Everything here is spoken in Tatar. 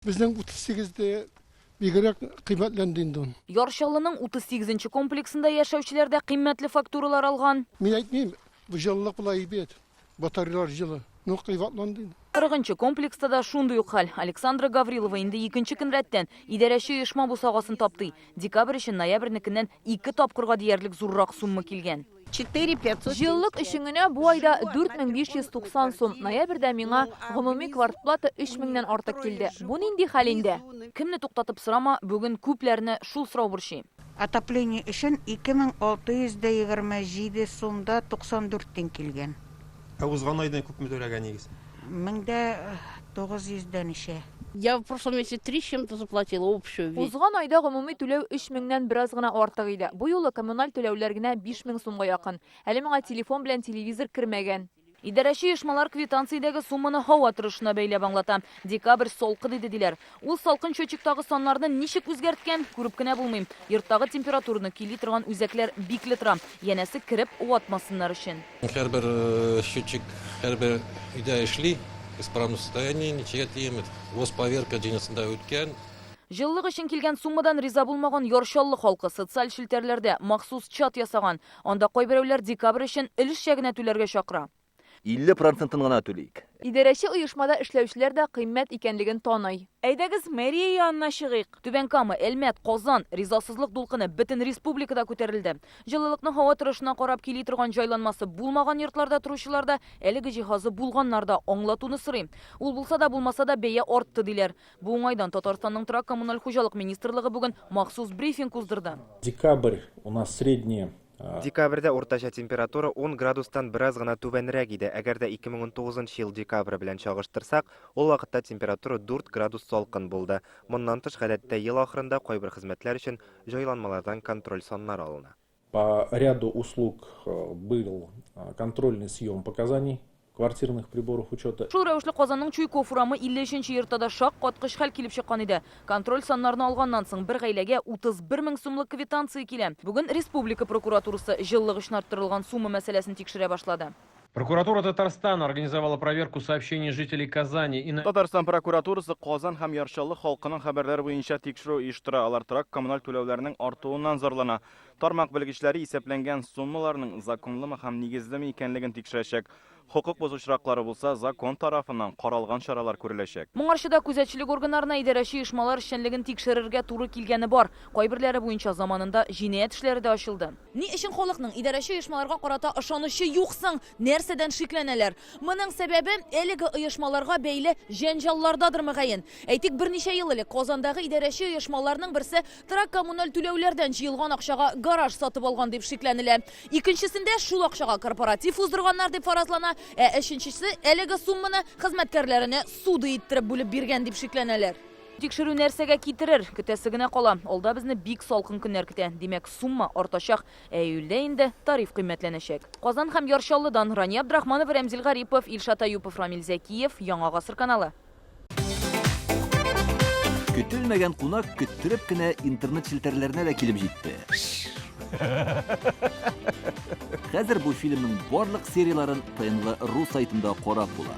Безнең 38 дә бигрәк кыйммәтләнде инде ул. Яр Чаллының 38 нче комплексында яшәүчеләр дә кыйммәтле фактуралар алган. Мин әйтмим, бу җылылык болай әйбәт, батареялар җылы, но кыйбатланды инде. 40 нчы комплекста да шундый ук хәл. Александра Гаврилова инде икенче көн рәттән идарәче оешма бусагасын таптый. Декабрь өчен ноябрьнекеннән ике тапкырга диярлек зуррак сумма килгән. Җылылык өчен генә бу айда 4590 сум, ноябрьдә миңа гомуми квартплата 3000 нән артык килде. Бу нинди хәл инде? Кемне туктатып сорама, бүген күпләрне шул сорау борчый. Отопление өчен 2627 сум да 94 тин килгән. Ә узган айда күпме түләгән идегез? 1900 дә ничә. Я в прошлом месяце три с чем-то заплатила общую. Узган айда гомуми түләү өч меңнән бераз гына артык иде. Бу юлы коммуналь түләүләр генә 5000 сумга якын. Әле моңа телефон белән телевизор кермәгән. Идарәче оешмалар квитанциядәге сумманы һава торышына бәйләп аңлата. Декабрь салкын иде, диләр. Ул салкын счетчиктагы саннарны ничек үзгәрткән, күреп кенә булмый. Йорттагы температураны көйли торган үзәкләр бикле тора. Янәсе, кереп ватмасыннар өчен. Һәрбер счетчик һәрбер өйдә эшли, исправном состоянии, ничәгә тиеме, госповерка җыенысында үткән. Җылылык өчен килгән суммадан риза булмаган Яр Чаллы халкы социаль челтәрләрдә махсус чат ясаган. Анда кайберәүләр декабрь өчен өлешчә генә түләргә чакыра. 50 процентын гына түлик. Идарәче оешмада эшләүчеләр дә кыйммәт икәнлеген таный. Әйдәгез, мэрия янына чыгыйк. Түбән Кама, Әлмәт, Казан, ризасызлык дулкыны бөтен республикада күтәрелде. Җылылыкны һава торышына карап кили торган җайланмасы булмаган йортларда торучылар да, әлеге җиһазы булганнар да аңлатуны сорый. Ул булса да, булмаса да бәя артты, диләр. Бу уңайдан Татарстанның торак-коммуналь хуҗалык министрлыгы бүген махсус брифинг уздырды. Декабрь у нас средние Декабрьдә уртача температура ун градустан бераз гына түбәнрәк иде. Әгәр дә 2019 нчы ел декабре белән чагыштырсак, ул вакытта температура дүрт градус салкын булды. Моннан тыш, гадәттә, ел ахырында кайбер хезмәтләр өчен җайланмалардан контроль саннар алына. По ряду услуг был контрольный съем показаний квартирных приборов учета. Шул рәвешле Казанның Чуйков урамы 53 нче йортта да шаккаткыч хәл килеп чыккан иде. Контроль саннарны алганнан соң бер гаиләгә 31 мең сумлык квитанция килә. Бүген республика прокуратурасы җылылык өчен арттырылган сумма мәсьәләсен тикшерә башлады. Прокуратура Татарстана организовала проверку сообщений жителей Казани и на. Татарстан прокуратурасы Казан һәм Яр Чаллы халкының хәбәрләре буенча тикшерү оештыра. Алар торак-коммуналь түләүләрнең артуыннан зарлана. Тармак белгечләре исәпләнгән суммаларның законлымы һәм нигезлеме икәнлеген тикшерәчәк. Хокук бозу очраклары булса, закон тарафыннан каралган чаралар күреләчәк. Моңарчы да күзәтчелек органнарына идарәче оешмалар эшчәнлеген тикшерергә туры килгәне бар. Кайберләре буенча заманында җинаять эшләре дә ачылды. Ни өчен халыкның идарәче оешмаларга карата ышанычы юк соң? Нәрсәдән шикләнәләр? Моның сәбәбе, әлеге оешмаларга бәйле җәнҗаллардадыр, мөгаен. Әйтик, берничә ел элек Казандагы идарәче оешмаларның берсе торак-коммуналь түләүләрдән җыелган акчага гараж сатып алган дип шикләнелә. Икенчесендә шул акчага корпоратив уздырганнар дип фаразлана, ә өченчесе әлеге сумманы хезмәткәрләренә ссуда иттереп бүлеп биргән дип шикләнәләр. Тикшерү нәрсәгә китерер? Көтәсе генә кала. Алда безне бик салкын көннәр көтә. Димәк, сумма артачак, ә июльдә инде тариф кыйммәтләнәчәк. Казан һәм Яр Чаллыдан Рания Абдрахманова, Рәмзил Гарипов, Илшат Аюпов, Рамил Зәкиев, Яңа гасыр каналы. Көтелмәгән кунак көттереп кенә интернет челтәрләренә дә килеп җитте. Хәзер бу фильмның барлык серияләрен ТНВ ру сайтында карап була.